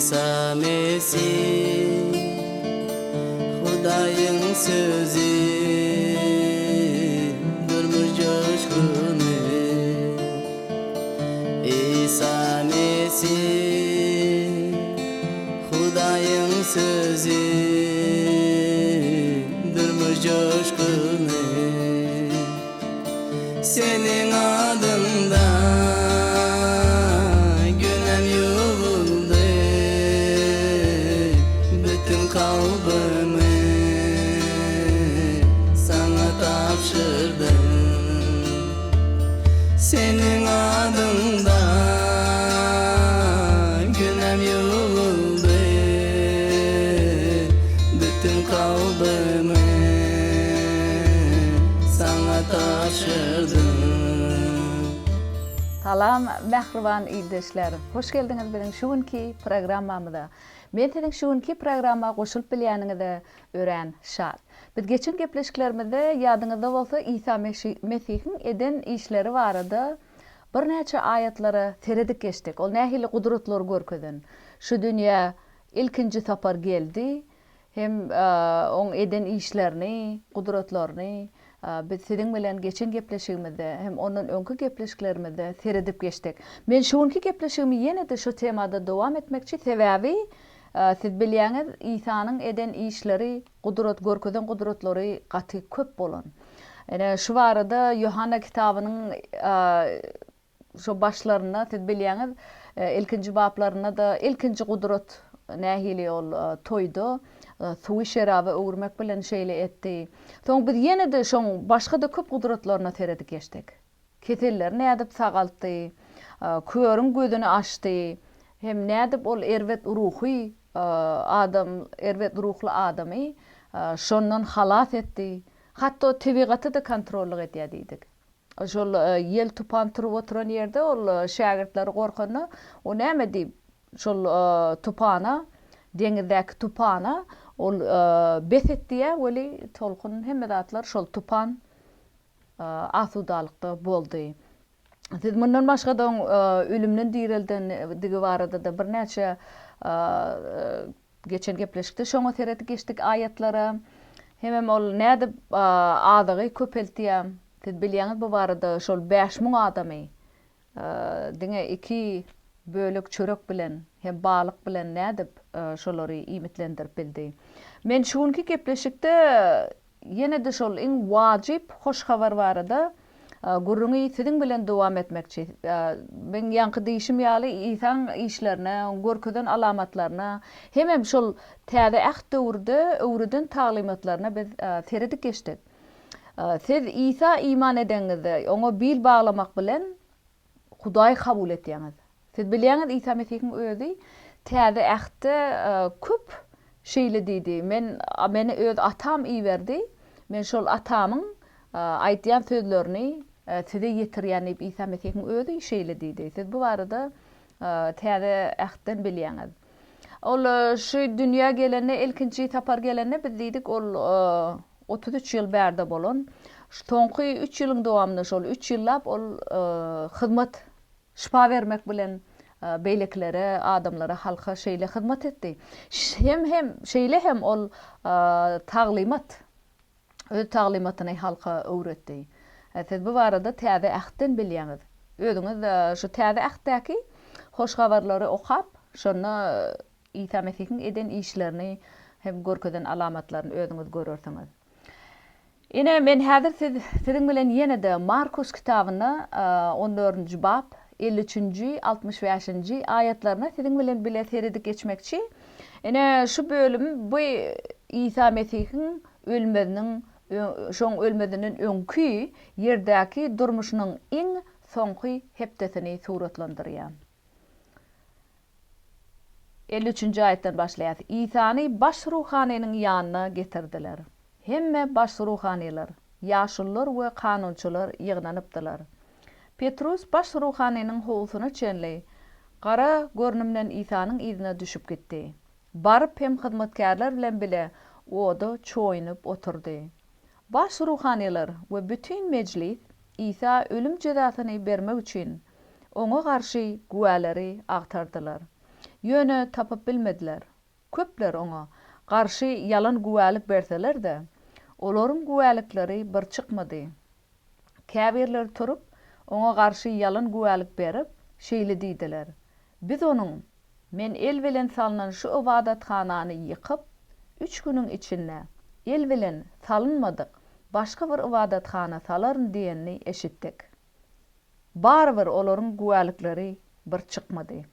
Isa Mesih Hudaýyň sözi Durmuş joşguny Isa Mesih Hudaýyň sözi Durmuş joşguny Seniň adyňda günäm ýuwuldy, Bütin kalbymy Saňa tabşyrdym. Seniň adyňda günäm ýuwuldy, Bütin kalbymy Saňa tabşyrdym. Salam mähriban ildeşler! Hoş geldiňiz biziň şu günki programmamyza. Men siziň şu günki programma goşulyp bilýäniňize örän şat. Biz geçen gepleşiklerimizde ýadyňyzda bolsa Isa Mesihiň eden işleri barada birnäçe aýatlara seredip geçdik. Ol nähili gudratlary görkezen. Şu dünýä ilkinji sapar geldi Hem Oň eden işlerini, gudratlaryny biz siziň bilen geçen gepleşigimizde hem ondan öňki gepleşiklerimizde seredip geçdik. Men şu günki gepleşigimi ýene-de şu temada dowam etmekçi, sebäbi siz bilýäňiz, Isanyň eden işleri, gudrat, görkezen gudratlary gaty köp bolan. Ine, şu barada Ýohanna kitabynyň Şo başlarynda siz bilýäňiz, ilkinji baplarynda-da ilkinji gudrat nähili ol toýda suwy şeraba öwürmek bilen şeýle etdi. Soň biz ýene-de şoň başga-da köp gudratlaryna seredip geçdik. Keselleri nädip sagaltdy, körüň gözüni açdy, hem nädip ol erbet ruhy adam, erbet ruhly adamy şondan halas etdi. Hatda tebigaty-da kontrollyk edýär diýdik. Şol ýel tupan turup oturan ýerde ol şägirtleri gorkanda, o näme diýip, şol tupana, deňizdäki tupana ol bes et diýýär weli, tolkun hemme zatlar şol tupan asudalykda boldy. Siz mundan başga-da oň ölümden direldendigi barada-da birnäçe Geçen gepleşikde şoňa seredip geçdik aýatlara. Hemem ol nädip azygy köpeltýär. Siz bilýäňiz bu barada şol 5000 adamy diňe iki bölek çörek bilen hem balyk bilen nädip şolary iýmitlendirip bildi. Men şu günki gepleşikde Ýene-de şol iň wajyp hoş habar barada gürrüňi siziň bilen dowam etmekçi. Meň ýaňky diýşim ýaly, Isaň işlerine, Oň görkezen alamatlaryna hemem şol Täze Äht döwürde öwreden taglymatlaryna biz seredip geçdik. Siz Isa iman edeňizde, Oňa bil baglamak bilen Hudaýy kabul etýäňiz. Siz bilýäňiz, Isa Mesihiň özi Täze Ähtde köp şeýle diýdi, Men, meni öz Atam iberdi, men şol Atamyň aýdýan sözlerini size ýetirýän diýip Isa Mesihiň özi şeýle diýdi. Siz bu barada Täze Ähtden bilýäňiz. Ol şu dünýä gelende, ilkinji sapar gelende biz diýdik, ol 33 ýyl bärde bolan. Soňky üç ýylyň dowamynda şol üç ýyllap ol hyzmat, şypa bermek bilen beýlekilere, adamlara, halka şeýle hyzmat etdi. Hem hem şeýle hem ol taglymat, öz taglymatyny halka öwretdi. Siz bu barada Täze Ähtden bilýäňiz. Özüňiz şu Täze Ähtdäki Hoş Habarlary okap, şonda Isa Mesihiň eden işlerini hem görkezen alamatlaryny özüňiz görersiňiz. Ine, men häzir siz, siziň bilen ýene-de Markus kitabynda on dördünji bap, 53-nji, 65-nji aýatlaryna siziň bilen bile seredip geçmekçi. Ine, şu bölüm bu Isa Mesihiň ölmeziniň, şoň ölmezinden öňki ýerdäki durmuşynyň iň soňky hepdesini suratlandyrýar. 53-nji aýatdan başlaýas. Isany baş ruhanynyň ýanyna getirdiler. Hemme baş ruhanylar, ýaşulular we kanunçylar ýygnanypdylar. Petrus baş ruhanynyň howlusyna çenli gara görnümden Isanyň yzyna düşüp gitdi. Baryp hem hyzmatkärler bilen bile oda çoýunyp oturdy. Baş ruhanylar we bütin mejlis Isa ölüm jezasyny bermek üçin, Oňa garşy güwäleri agtardylar. Ýöne tapyp bilmediler. Köpler oňa garşy ýalan güwälik berseler-de, olaryň güwälikleri bir çykmady. Käbirleri turup, oňa garşy ýalan güwälik berip, şeýle diýdiler, Biz onuň, Men el bilen salnan şu ybadathanany ýykyp, üç günüň içinde el bilen salynmadyk başga bir ybadathana salaryn diýenini eşitdik. Barybir olaryň güwälikleri bir çykmady.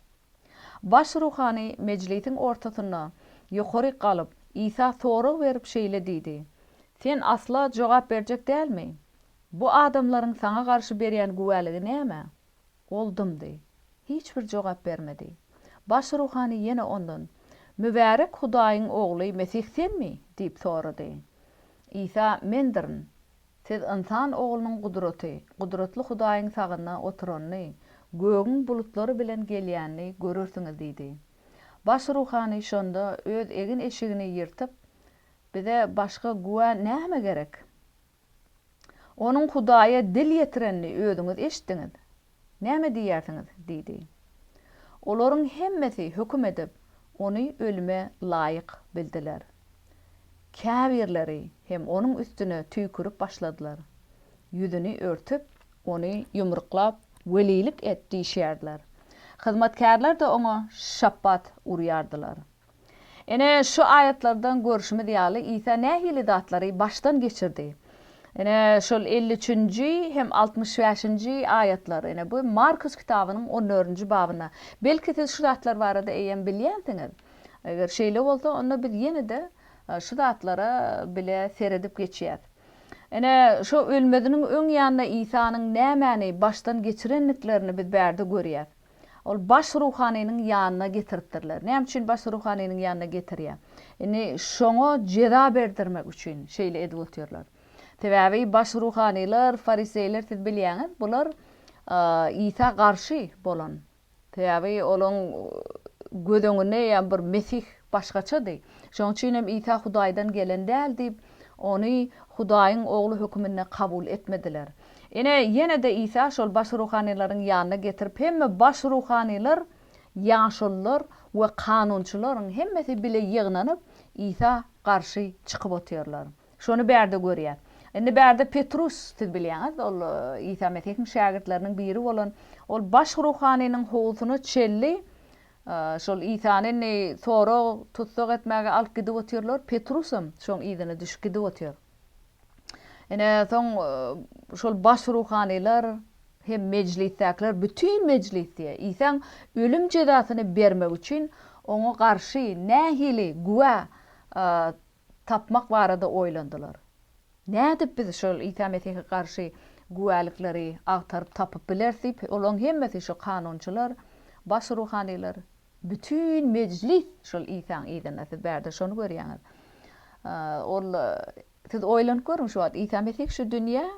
Baş ruhany mejlisiň ortasynda ýokaryk galyp, Isa sorag berip şeýle diýdi, Sen asla jogap berjek dälmi? Bu adamlaryň saňa garşy berýän güwäligi näme? Ol dymdy. Hiç bir jogap bermedi. Baş ruhany ýene ondan, Mübärek Hudaýyň Ogly Mesih senmi? diýip sorady. Isa, Mendirin. Siz Ynsan Oglunyň gudraty, gudratly Hudaýyň sagynda oturanyny, gögüň bulutlary bilen gelýänini görersiňiz diýdi. Baş ruhany şonda öz egin-eşigini ýyrtyp, Bize başga güwä näme gerek? Onuň Hudaýa dil ýetirenini özüňiz eşitdiňiz. Näme diýýärsiňiz? diýdi. Olaryň hemmesi höküm edip, ony ölüme laýyk bildiler. Käbirleri hem onuň üstüne tüýkürip başladylar. Ýüzüni örtüp, ony ýumruklap, Welilik et diýişýärdiler. Hyzmatkärler-de oňa şapbat urýardylar. Ine, şu aýatlardan görşümiz ýaly, Isa nähili zatlary başdan geçirdi? Ine, şol 53-nji hem 65-nji aýatlar, ine, bu Markus kitabynyň on dördünji babynda. Belki siz şu zatlar barada eýýäm bilýänsiňiz. Eger şeýle bolsa, onda biz ýene-de şu zatlara bile seredip geçýäs. Ine, şo ölmeziniň öň ýanynda Isanyň nämäni başdan geçirendiklerini biz bärde görýäs. Ol baş ruhanynyň ýanyna getiripdirler. Näme üçin baş ruhanynyň ýanyna getirýär? Indi şoňa jeza berdirmek üçin şeýle edip otyrlar. Sebäbi baş ruhanylar, fariseýler siz bilýäňiz, bular Isa garşy bolan. Sebäbi olaň göz öňünde ýa bir Mesih başgaçady. Şonuň üçin hem Isa Hudaýdan gelen däl diýip, ony Hudaýyň Ogly höküminde kabul etmediler. Ine, ýene-de Isa şol baş ruhanylaryň ýanyna getirip, hemme baş ruhanylar, ýaşulular we kanunçylaryň hemmesi bile ýygnanyp, Isa garşy çykyp otyrlar. Şony bärde görýäs. Indi bärde Petrus, siz bilýäňiz, ol Isa Mesihiň şägirtleriniň biri bolan, ol baş ruhanynyň howlusyna çenli şol Isany indi sorag, tussag etmäge alyp gidip otyrlar. Petrusam şoň yzyna düşüp gidip otyr. Ine, soň şol baş ruhanylar hem mejlisdäkiler, bütin mejlis diýýär, Isaň ölüm jezasyny bermek üçin oňa garşy nähili güwä tapmak barada oýlandylar. Nädip biz şol Isa Mesihe garşy güwälikleri agtaryp tapyp bileris diýip, olaryň hemmesi şo kanunçylar, baş ruhanylar, bütin mejlis şol Isaň yzynda. Siz bärde şony görýäňiz. Ol, siz oýlanyp görüň şu wagt, Isa Mesih şu dünýä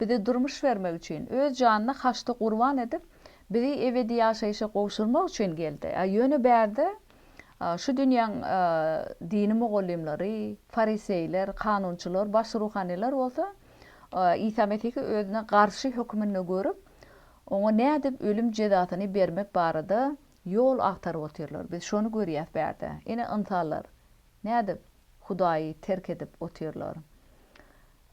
bize durmuş bermek üçin, öz janyny haçda gurban edip, bizi ebedi ýaşaýşa gowşurmak üçin geldi. A ýöne bärde Şu dünýäň dini mugallymlary, fariseýler, kanunçylar, baş ruhanylar bolsa Isa Mesihi özüne garşy höküminde görüp, oňa nädip ölüm jezasyny bermek barada ýol agtaryp otyrlar. Biz şony görýäs bärde. Ine ynsanlar nädip Hudaýy terk edip otyrlar.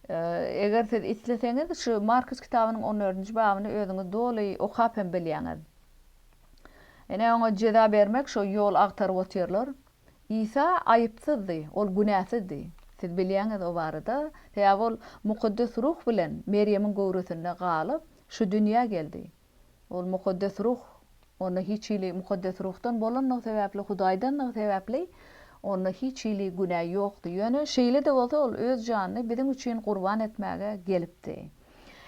Eger siz isleseňiz, şu Markus kitabynyň on dördünji babyny özüňiz doly okap hem bilýäňiz. Ine, oňa jeza bermek şo ýol agtaryp otyrlar. Isa aýypsyzdy, ol günäsizdi. Siz bilýäňiz o barada. Sebäbi ol Mukaddes Ruh bilen Merýemiň göwresinde galyp, şu dünýä geldi. Ol Mukaddes Ruh, onda hiç hili Mukaddes Ruhdan bolandygy sebäpli, Hudaýdandygy sebäpli, onda hiç hili günä ýokdy. Ýöne şeýle-de bolsa ol öz janyny biziň üçin gurban etmäge gelipdi.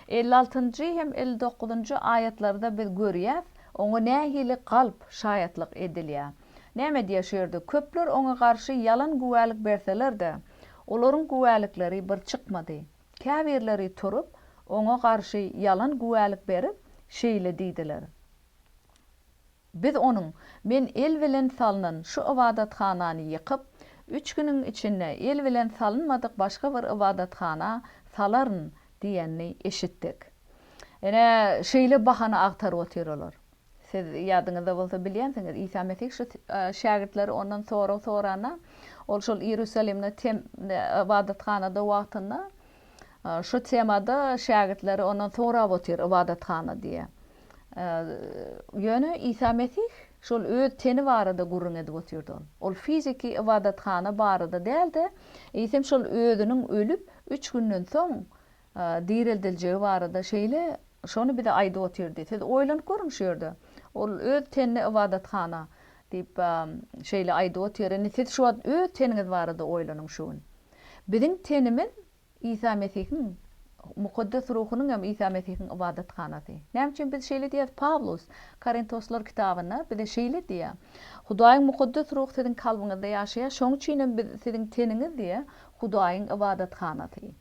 56-njy hem 59-njy aýatlarda biz görýäs, oňa nähili galp şaýatlyk edilýär. Näme diýýär şu ýerde? Köpler oňa garşy ýalan güwälik berseler-de, olaryň güwälikleri bir çykmady. Käbirleri turup, oňa garşy ýalan güwälik berip, şeýle diýdiler, Biz onuň, Men el bilen salnan şu ybadathanany ýykyp, üç günüň içinde el bilen salynmadyk başga bir ybadathana salaryn diýenini eşitdik. Ine, şeýle bahana agtaryp otyr olar. Siz ýadyňyzda bolsa bilýänsiňiz, Isa Mesih şu şägirtleri ondan sorag soranda, ol şol Iýerusalimde tem ybadathanada wagtynda şu temada şägirtleri ondan sorap otyr ybadathana diýe. Ýöne Isa Mesih şol öz teni barada gürrüň edip otyrdy ol. Ol fiziki ybadathana barada däl-de, eýsem şol özüniň ölüp, üç günden soň direldiljegi barada şeýle şony bize aýdyp otyrdy. Siz oýlanyp görüň şu ýerde. Ol öz tenini ybadathana diýip şeýle aýdyp otyr. Indi siz şu wagt öz teniňiz barada oýlanyň şu gün. Biziň tenimiz Isa Mesihiň, Mukaddes Ruhunyň hem Isa Mesihiň ybadathanasy. Näme üçin biz şeýle diýýäris? Pawlus Korintoslar kitabynda bize şeýle diýýär. Hudaýyň Mukaddes Ruhy siziň kalbyňyzda ýaşaýar, şonuň üçin hem biz siziň teniňiz diýýär, Hudaýyň ybadathanasy.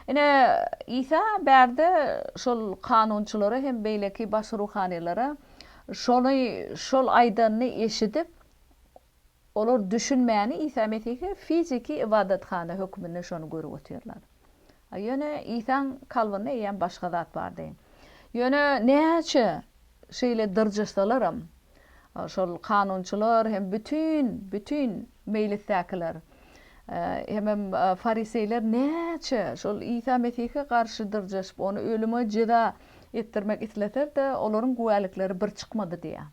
Ine, Isa bärde şol kanunçylara hem beýleki baş ruhanylara şony, şol aýdanyny eşidip, olar düşünmäni Isa Mesihe fiziki ybadathana hökmünde şony görüp otyrlar. A ýöne Isaň kalbynda eýýäm başga zat bardy. Ýöne näçe şeýle dyrjaşsalaram, Şol kanunçylar hem bütin, bütin meýlisdäkiler, hemem fariseýler näçe şol Isa Mesihe garşy dyrjaşyp, ony ölüme jeza etdirmek isleser-de, olaryň güwälikleri bir çykmady diýýär.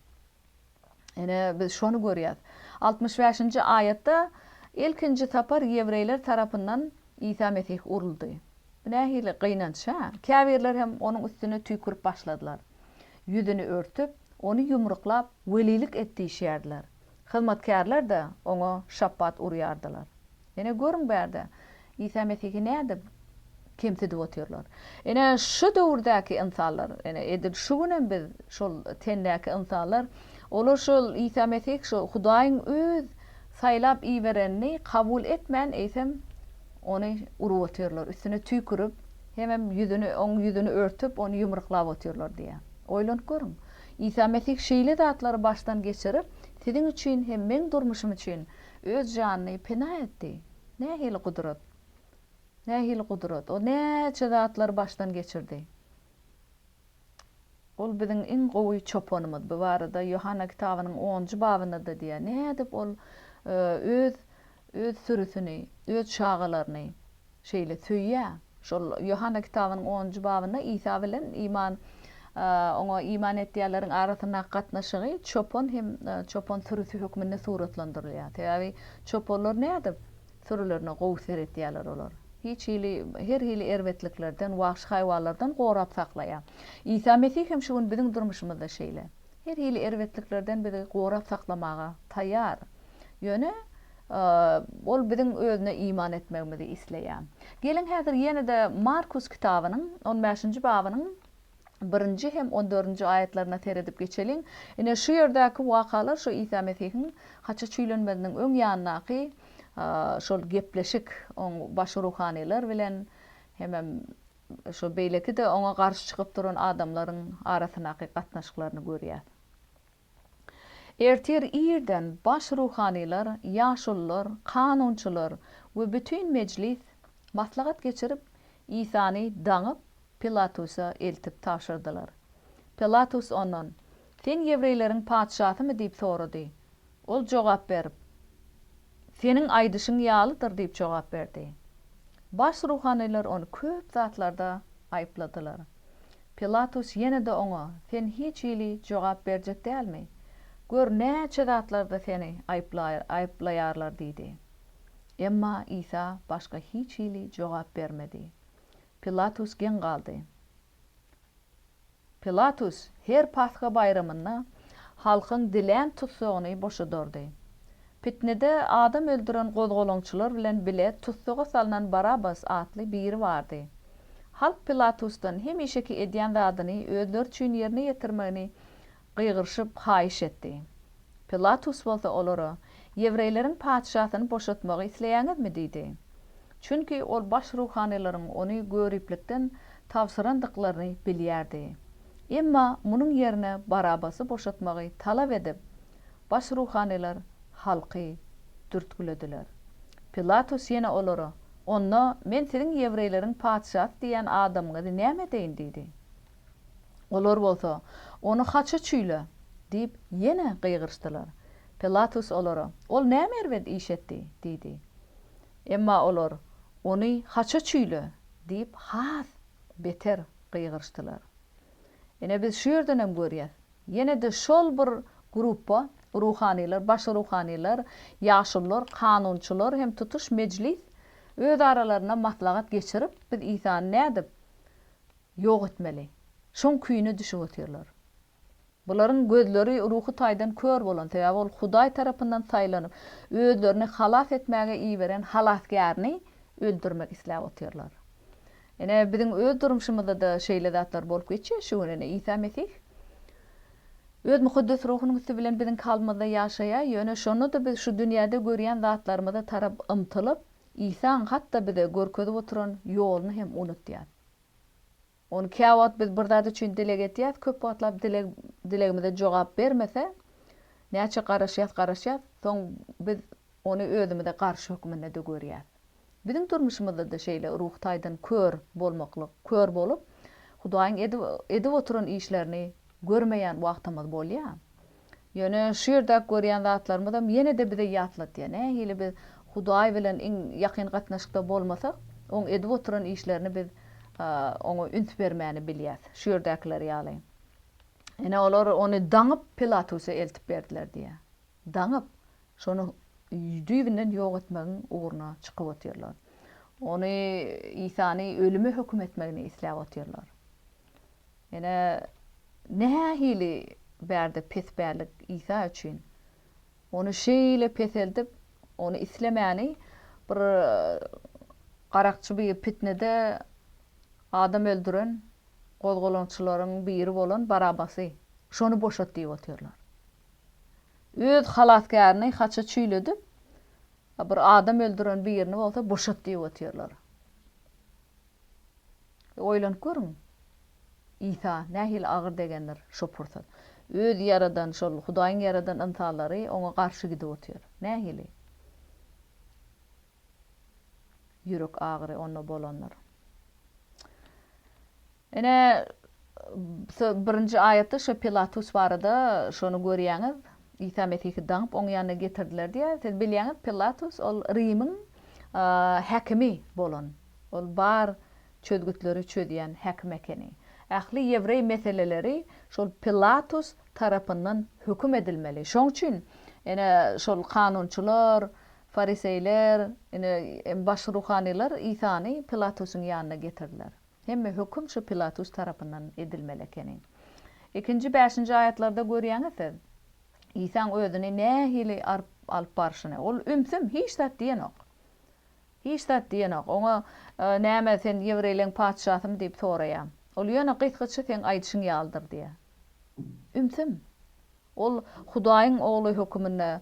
Ine, biz şony görýäs. 65-nji aýatda ilkinji sapar ýewreýler tarapyndan Isa Mesih uruldy. Bu nähili gynanç, hä? Käbirler hem onuň üstüne tüýkürip başladylar. Ýüzüni örtüp, ony ýumruklap, welilik et diýişýärdiler. Hyzmatkärler-de oňa şapbat urýardylar. Ine, görüň bärde, Isa Mesihi nädip kemsidip otyrlar. Ine, şu döwürdäki ynsanlar, ine, edil şu günem biz şol tendäki ynsanlar, olar şol Isa Mesih, şo Hudaýyň öz saýlap iberenini kabul etmän, eýsem, ony urup otyrlar, üstüne tüýkürip, hemem ýüzüni, oň ýüzüni örtüp, ony ýumruklap otyrlar diýýär. Oýlanyp görüň. Isa Mesih şeýle zatlary başdan geçirip, siziň üçin hem meň durmuşym üçin Öz janyny pena etdi. Nähili gudrat! Nähili gudrat! O näçe zatlary başdan geçirdi. Ol biziň iň gowy çopanymyz. Bu barada Ýohanna kitabynyň onunjy babynda-da diýýär. Nädip ol öz öz sürüsini, öz çagalaryny şeýle söýýär. Şol Ýohanna kitabynyň onunjy babynda Isa bilen iman oňa iman etýänleriň arasyndaky gatnaşygy çopan hem çopan sürüsi hökmünde suratlandyrylýar. Sebäbi çopanlar nädip Sürülerine gowy seretýärler olar. Hiç hili, her hili erbetliklerden, wagşy haýwanlardan gorap saklaýar. Isa Mesih hem şu gün biziň durmuşymyzda şeýle. Her hili erbetliklerden bizi gorap saklamaga taýýar. Ýöne Ol biziň Özüne iman etmegimizi isleýär. Geliň häzir ýene-de Markus kitabynyň on bäşinji babynyň birinji hem on dördünji aýatlaryna seredip geçeliň. Ine, şu ýerdäki wakalar şu Isa Mesihiň haça çüýlenmeziniň öň ýanyndaky şol gepleşik, oň baş ruhanylar bilen hemem şo beýleki-de oňa garşy çykyp duran adamlaryň arasyndaky gatnaşyklaryny görýäs. Ertir irden baş ruhanylar, ýaşulular, kanunçylar we bütin mejlis maslahat geçirip, Isany daňyp, Pilatusa eltip tabşyrdylar. Pilatus ondan, Sen ýewreýleriň patyşasymy diýip sorady. Ol jogap berip, Seniň aýdyşyň ýalydyr diýip jogap berdi. Baş ruhanylar ony köp zatlarda aýypladylar. Pilatus ýene-de oňa, Sen hiç hili jogap berjek dälmi? Gör, näçe zatlarda seni aýyplaýarlar diýdi. Emma Isa başga hiç hili jogap bermedi. Pilatus geň galdy. Pilatus her Pasha baýramynda halkyň dilän tussagyny boşadardy. Pitnede adam öldüren gozgalaňçylar bilen bile tussaga salnan Barabas atly biri bardy. Halk Pilatusdan hemişeki edýän zadyny özleri üçin ýerine ýetirmegini gygyryşyp haýyş etdi. Pilatus bolsa olara, Ýewreýleriň patyşasyny boşatmagy isleýäňizmi? diýdi. Çünki ol baş ruhanylaryň ony göriplikden tabşyrandyklaryny bilýärdi. Emma munuň ýerine Barabasy boşatmagy talap edip, baş ruhanylar halky dürtgülediler. Pilatus ýene olara, Onda men siziň ýewreýleriň patyşasy diýýän adamyňyzy näme edeýin? diýdi. Olar bolsa, Ony haça çüýle! Diýip, ýene gygyryşdylar. Pilatus olara, Ol näme erbet iş etdi? diýdi. Emma olar, Ony haça çüýle! diýip, has beter gygyryşdylar. Ine, biz şu ýerden hem görýäs. Ýene-de şol bir gruppa, ruhanylar, baş ruhanylar, ýaşulular, kanunçylar hem tutuş mejlis öz aralarynda maslahat geçirip, biz Isany nädip ýok etmeli? Şoň küýüne düşüp otyrlar. Bularyň gözleri ruhy taýdan kör bolan, sebäbi ol Hudaý tarapyndan saýlanyp, özlerini halas etmäge iberen Halasgärini öldürmek isläp otyrlar. Ine, biziň öz durmuşymyzda-da şeýle zatlar bolup geçýär şu gün. Ine, Isa Mesih Öz Mukaddes Ruhunyň üsti bilen biziň kalbymyzda ýaşaýar, ýöne şonda-da biz şu dünýäde görýän zatlarymyza tarap ymtylyp, Isaň hatda bize görkezip oturan ýoluny hem unutýas. Ony käwagt biz bir zat üçin dileg etýäs, köp wagtlap dileg dilegimize jogap bermese, näçe garaşýas garaşýas, soň biz ony özümize garşy hökmünde-de görýäs. Biziň durmuşymyzda-da şeýle ruhy taýdan kör bolmaklyk, kör bolup, Hudaýyň edip edip oturan işlerini görmeýän wagtymyz bolýar. Ýöne şu ýerdäki görýän zatlarymyzam ýene-de bize ýatladýar. Nähili biz Hudaý bilen iň ýakyn gatnaşykda bolmasak, Oň edip oturan işlerini biz Oňa üns bermäni bilýäs, şu ýerdäkiler ýaly. Ine, olar ony daňyp Pilatusa eltip berdiler diýýär. Daňyp, şony düýbünden ýok etmegiň ugruna çykyp otyrlar. Ony, Isany ölüme höküm etmegini isläp otyrlar. Ine, nähili bärde pespällik Isa üçin! Ony şeýle peseldip, ony islemäni bir garakçy bir pitnede adam öldüren gozgalaňçylaryň biri bolan Barabasy, şony boşat diýip otyrlar. Öz halasgärini haça çüýledip, bir adam öldüren birini bolsa boşat diýip otyrlar. Oýlanyp görüň, Isa nähili agyr degendir şo pursat. Öz ýaradan, şol Hudaýyň ýaradan ynsanlary oňa garşy gidip otyr. Nähili ýürek agyry onda bolandyr. Ine, birinji aýatda şo Pilatus barada şony görýäňiz. Isa Mesihi daňyp oň ýanyna getirdiler diýýär. Siz bilýäňiz, Pilatus ol Rimiň häkimi bolan. Ol bar çözgütleri çözýän häkim ekeni. Ähli ýewreý meseleleri şol Pilatus tarapyndan höküm edilmeli. Şoň üçin, ine, şol kanunçylar, fariseýler, ine, baş ruhanylar Isany Pilatusyň ýanyna getirdiler. Hemme höküm şu Pilatus tarapyndan edilmeli ekeni. Ikinji, bäşinji aýatlarda görýäňiz siz, Isaň özüni nähili alyp barşyny. Ol ümsüm, hiç zat diýenok. Hiç zat diýenok. Oňa, Näme, sen ýewreýleň patyşasymy diýip soraýar. Ol ýöne gysgaça seň aýdyşyň ýalydyr diýýär. Ümsüm. Ol Hudaýyň Ogly höküminde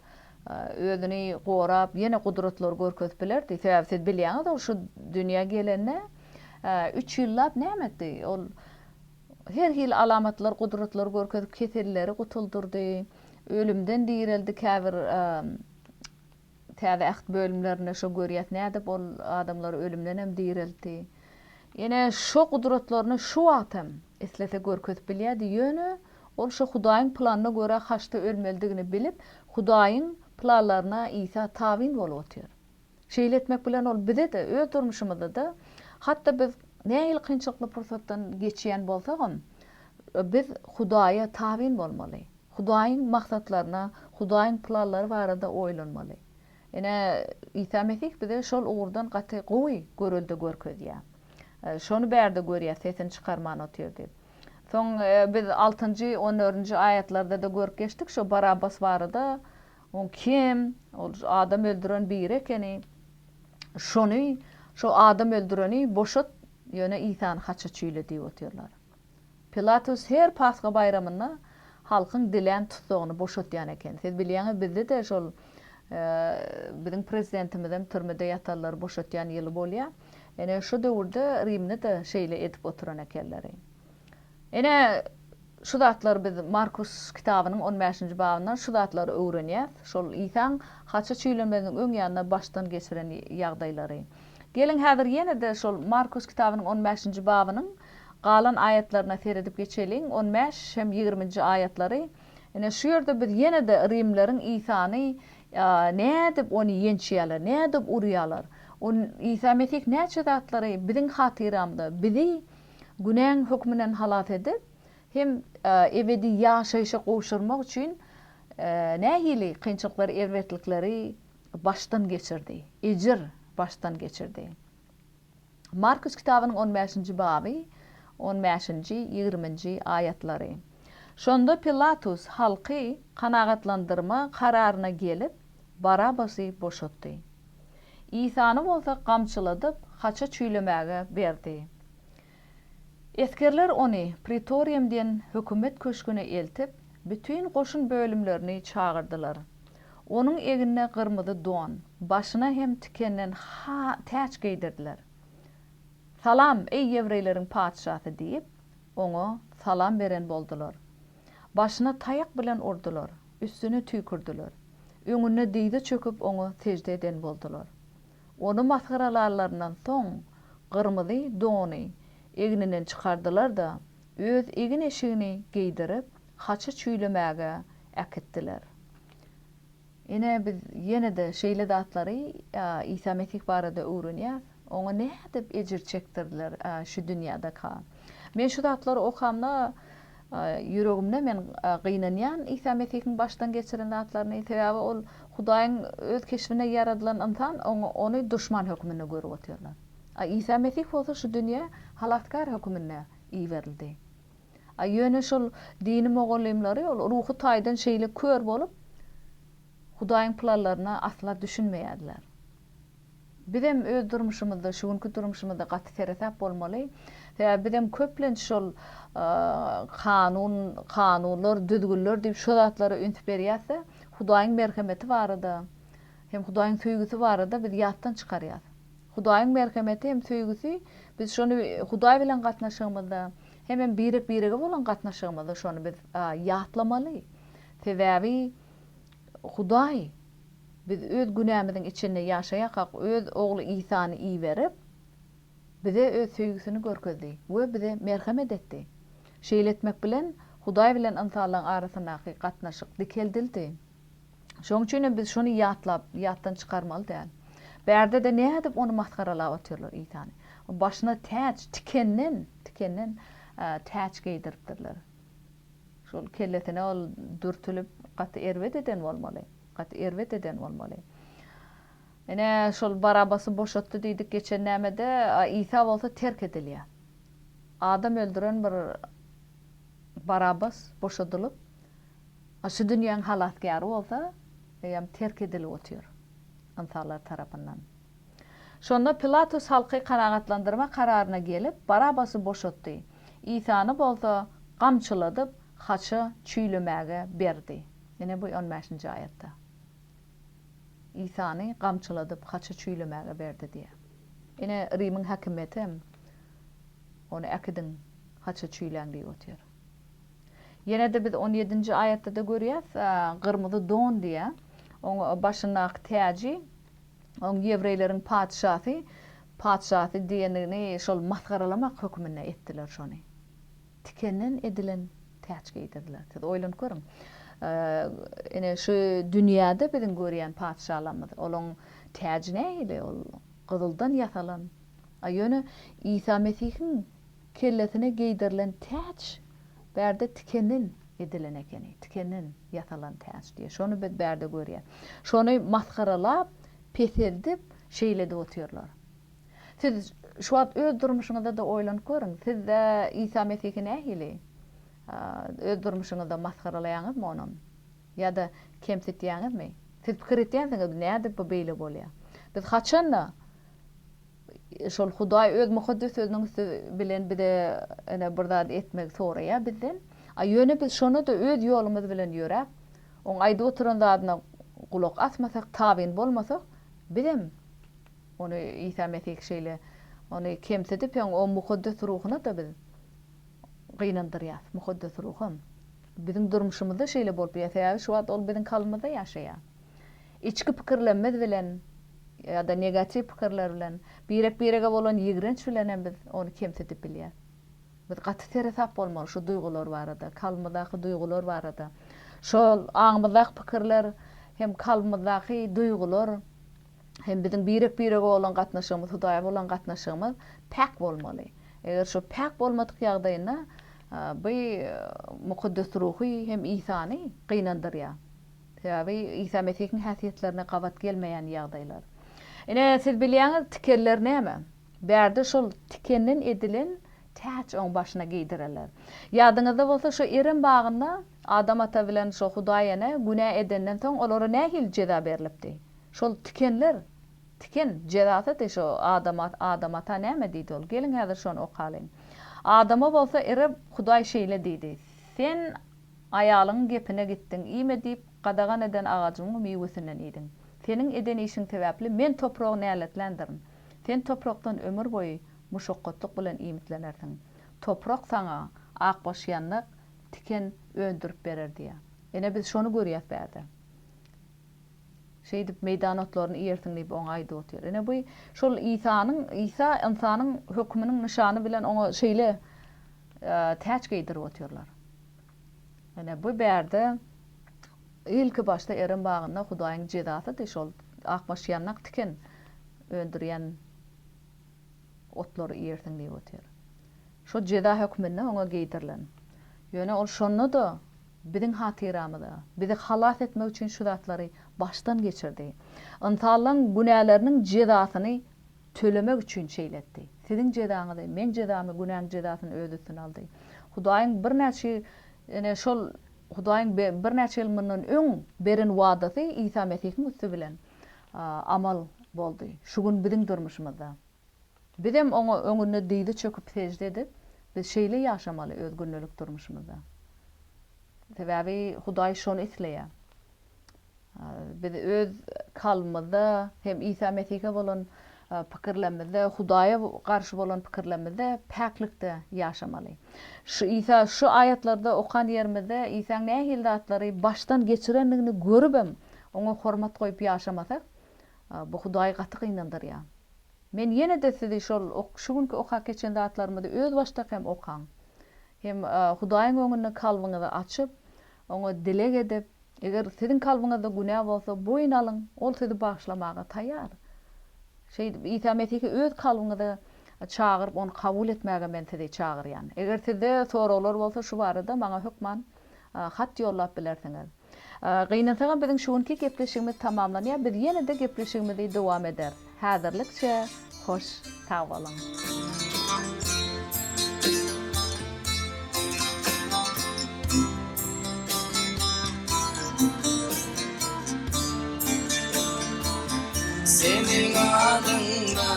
özüni gorap, ýene gudratlar görkezip bilerdi. Sebäbi siz bilýäňiz, ol şu dünýä gelende üç ýyllap näme etdi? Ol her hili alamatlar, gudratlar görkezip, keselleri gutuldyrdy, ölümden direldi käbir Täze Äht bölümlerinde şo görýäs nädip ol adamlary ölümden hem direltdi. Ýene şo gudratlaryny şu wagt hem islese görkezip bilýärdi, ýöne ol şo Hudaýyň planyna görä haçda ölmelidigini bilip, Hudaýyň planlaryna Isa tabyn bolup otyr. Şeýle etmek bilen ol bize-de, öz durmuşymyzda-da, hatda biz nähili kynçylykly pursatdan geçýän bolsagam, biz Hudaýa tabyn bolmaly. Hudaýyň maksatlaryna, Hudaýyň planlary barada oýlanmaly. Ine, Isa Mesih bize şol ugurdan gaty gowy görelde görkezýär. Şony bärde görýäs, sesini çykarman otyr diýip. Soň biz altynjy, on dördünji aýatlarda-da görüp geçdik şo Barabbas barada. Oň kim, ol adam öldüren biri ekeni. Şony, şo adam öldüreni boşat, ýöne Isany haça çüýle diýip otyrlar. Pilatus her Pasha baýramynda halkyň dilän tussagyny boşatýan eken. Siz bilýäňiz bizde-de şol biziň prezidentimizem türmede ýatanlary boşatýan ýyly bolýar. Ene şo döwürde Rimde-de şeýle edip oturan ekenleri. Ene şu zatlary biz Markus kitabynyň on bäşinji babyndan şu zatlary öwrenýäs. Şol Isaň haça çüýlenmeziniň öň ýanynda başdan geçiren ýagdaýlary. Geliň häzir ýene-de şol Markus kitabynyň on bäşinji babynyň Galan aýatlaryna seredip geçeliň, on bäş hem ýigriminji aýatlary. Ine, şu ýerde biz ýene-de rimleriň Isany nädip ony ýençýärler, nädip urýarlar. On Isa Mesih näçe zatlary biziň hatyramyza, bizi günäň hökmünden halas edip, hem ebedi ýaşaýşa gowşurmak üçin nähili kynçylyklary, erbetlikleri başdan geçirdi, ejir başdan geçirdi. Markus kitabynyň on bäşinji baby, on bäşinji, ýigriminji aýatlary. Şonda Pilatus halky kanagatlandyrma kararyna gelip, Barabasy boşatdy. Isany bolsa gamçyladyp, haça çüýlemäge berdi. Esgerler ony Pretorium diýen hökümet köşgüne eltip, bütin goşun bölümlerini çagyrdylar. Onuň egnine gyrmyzy don, başyna hem tikenden ha täç geýdirdiler. Salam, eý ýewreýleriň patyşasy! diýip, oňa salam beren boldular. Başyna taýak bilen urdular, üstüne tüýkürdiler. Öňünde dyza çöküp oňa sežde eden boldular. Ony masgaralarlaryndan soň, gyrmyzy dony egninden çykardylar-da, öz egin-eşigini geýdirip, haça çüýlemäge äkitdiler. Ine, biz ýene-de şeýle zatlary Isa Mesih barada öwrenýäris. Oňa nädip ejir çekdirdiler şu dünýädeka. Men şu zatlary okamda, ýüregimde men gynanýan Isa Mesihiň başdan geçiren zatlaryny. Sebäbi ol Hudaýyň öz keşbinde ýaradylan ynsan, oňa ony duşman hökmünde görüp otyrlar. A Isa Mesih bolsa şu dünýä halasgär hökmünde iberildi. A ýöne şol dini mugallymlary ol ruhy taýdan şeýle kör bolup, Hudaýyň planlaryna asla düşünmeýärdiler. Bizem öz durmuşymyzda, şu günki durmuşymyzda gaty seresap bolmaly. Sebäbi bizem köplenç şol kanun, kanunlar, düzgünler diýip şo zatlara üns berýäs-de, Hudaýyň merhemeti barada hem Hudaýyň söýgüsi barada biz ýatdan çykarýas. Hudaýyň merhemeti hem söýgüsi, biz şony Hudaý bilen gatnaşygymyzda, hemem birek-birege bolan gatnaşygymyzda şony biz ýatlamaly. Sebäbi Hudaý biz öz günämiziň içinde ýaşaýarkak öz Ogly Isany iberip, bize öz söýgüsini görkezdi we bize merhemet etdi. Şeýle etmek bilen, Hudaý bilen ynsanlaryň arasyndaky gatnaşyk dikeldildi. Şonuň üçin hem biz şony ýatlap, ýatdan çykarmaly däl. Bärde-de nädip ony masgaralap otyrlar Isany. Başyna täç, tikenden, tikenden täç geýdiripdirler. Şol kellesine ol dürtülip gaty erbet eden bolmaly. Gaty erbet eden bolmaly. Ine, şol Barabasy boşatdy diýdik geçen nämede, a Isa bolsa terk edilýär. Adam öldüren bir Barabas boşadylyp, A şu dünýäň halasgäri bolsa, eýýäm terk edilip otyr ynsanlar tarapyndan. Şonda Pilatus halky kanagatlandyrma kararyna gelip, Barabasy boşatdy, Isany bolsa gamçyladyp, haça çüýlemäge berdi. Ine bu on bäşinji aýatda. Isany gamçyladyp, haça çüýlemäge berdi diýýär. Ine Rimiň häkimiýeti hem ony äkidiň, haça çüýläň diýip otyr. Ýene-de biz on ýedinji aýatda-da görýäs, gyrmyzy don diýýär. Oň başyndaky täji, oň ýewreýleriň patyşasy, patyşasy diýendigini şol masgaralamak hökmünde etdiler şony. Tikenden edilen täç geýdirdiler. Siz oýlanyp görüň. Ine şu dünýäde biziň görýän patyşalarymyz, olaň täji nähili? Ol gyzyldan ýasalan. A ýöne Isa Mesihiň Kellesine geýdirilen täç bärde tikenden edilen ekeni, tikenden ýasalan täç diýýär. Şony biz bärde görýäs. Şony masgaralap, peseldip, şeýle edip otyrlar. Siz şu wagt öz durmuşyňyzda-da oýlanyp görüň, siz-de Isa Mesihi nähili öz durmuşyňyzda masgaralaýaňyzmy onam? Ýa-da kemsitýäňizmi? Siz pikir etýänsiňiz, nädip bu beýle bolýar? Biz haçan-da Şol Hudaý öz Mukaddes Sözüniň üsti bilen bize ine bir zat etmegi soraýar bizden. A ýöne biz şonda-da öz ýolumyz bilen ýöräp, oň aýdyp oturan zadyna gulak asmasak, tabyn bolmasak, bizem ony Isa Mesih şeýle ony kemsidip, hem o Mukaddes Ruhuna-da biz gynandyrýas, Mukaddes Ruham. Biziň durmuşymyzda şeýle bolup bilýär, sebäbi şu wagt ol biziň kalbymyzda ýaşaýar. Içki pikirlerimiz bilen ýa-da negatiw pikirler bilen, birek-birege bolan ýigrenç bilen hem biz ony kemsidip bilýäris. Biz gaty seresap bolmaly şu duýgular barada, kalbymyzdaky duýgular barada. Şol aňymyzdaky pikirler hem kalbymyzdaky duýgular hem biziň birek-birege bolan gatnaşygymyz, Hudaýa bolan gatnaşygymyz päk bolmaly. Eger şo päk bolmadyk ýagdaýynda bu Mukaddes Ruhy hem Isany gynandyrýar. Sebäbi Isa Mesihiň häsiýetlerine gabat gelmeýän ýagdaýlar. Ine, siz bilýäňiz, tikenler näme? Bärde şol tikenden edilen täç oň başyna geýdirerler. Ýadyňyzda bolsa, şo Erem bagynda Adam ata bilen şo Hudaý ene günä edenden soň olara nähili jeza berlipdi? Şol tikenler, tiken jezasydy şo Adama, Adam ata näme diýdi ol? Geliň häzir şony okalyň. Adama bolsa Reb Hudaý şeýle diýdi, Sen aýalyňyň gepine gitdiň, iýme diýip gadagan eden agajymyň miwesinden iýdiň. Seniň eden işiň sebäpli Men topragy näletländirin. Sen toprakdan ömür boýy muşakgatlyk bilen iýmitlenersiň. Toprak saňa akbaş ýandak, tiken öndürip berer diýýär. Ine biz şony görýäs bärde. Şeýdip meýdan otlaryny iýersiň diýip oňa aýdyp otyr. Ine bu şol Isanyň, Isa ynsanyň höküminiň nyşany bilen oňa şeýle täç geýdirip otyrlar. Ine bu bärde ilki başda Erem bagynda Hudaýyň jezasydy şol akbaş ýandak tiken öndürýän otlary iýersiň diýip otyr. Şo jeza hökmünde oňa geýdirilen. Ýöne ol şonda-da biziň hatyramyza, bizi halas etmek üçin şu zatlary başdan geçirdi. Ynsanlaryň günäleriniň jezasyny tölemek üçin şeýle etdi. Siziň jezaňyzy, meň jezamy, günäň jezasyny öz üstüne aldy. Hudaýyň birnäçe ine şol Hudaýyň birnäçe ýyl mundan öň beren wadasy Isa Mesihiň üsti bilen amal boldy. Şu gün biziň durmuşymyzda. Bizem Oňa öňünde dyzy çöküp sežde edip, biz şeýle ýaşamaly öz gündelik durmuşymyzda. Sebäbi Hudaý şony isleýär. Biz öz kalbymyzda hem Isa Mesihe bolan pikirlerimizde, Hudaýa garşy bolan pikirlerimizde päklikde ýaşamaly. Şu Isa şu aýatlarda okan ýerimizde Isaň nähili zatlary başdan geçirendigini görübem, Oňa hormat goýup ýaşamasak, bu Hudaýy gaty gynandyrýar. Men ýene-de sizi şol şu günki okap geçen zatlarymyzy özbaşdak hem okaň. Hem Hudaýyň öňünde kalbyňyzy açyp, Oňa dileg edip, eger siziň kalbyňyzda günä bolsa, boýun alyň, Ol sizi bagyşlamaga taýýar. Şeýdip, Isa Mesihi öz kalbyňyza çagyryp, Ony kabul etmäge men sizi çagyrýan. Eger sizde soraglar bolsa şu barada maňa hökman hat ýollap bilersiňiz. Gynansagam biziň şu günki gepleşigimiz tamamlanýar. Biz ýene-de gepleşigimizi dowam ederis. Häzirlikçe hoş sag boluň. Seniň adyňda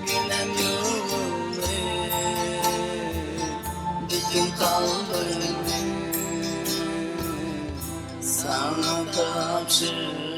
günem ýuwuldy Bütin kalbymy saňa tabşyrdym.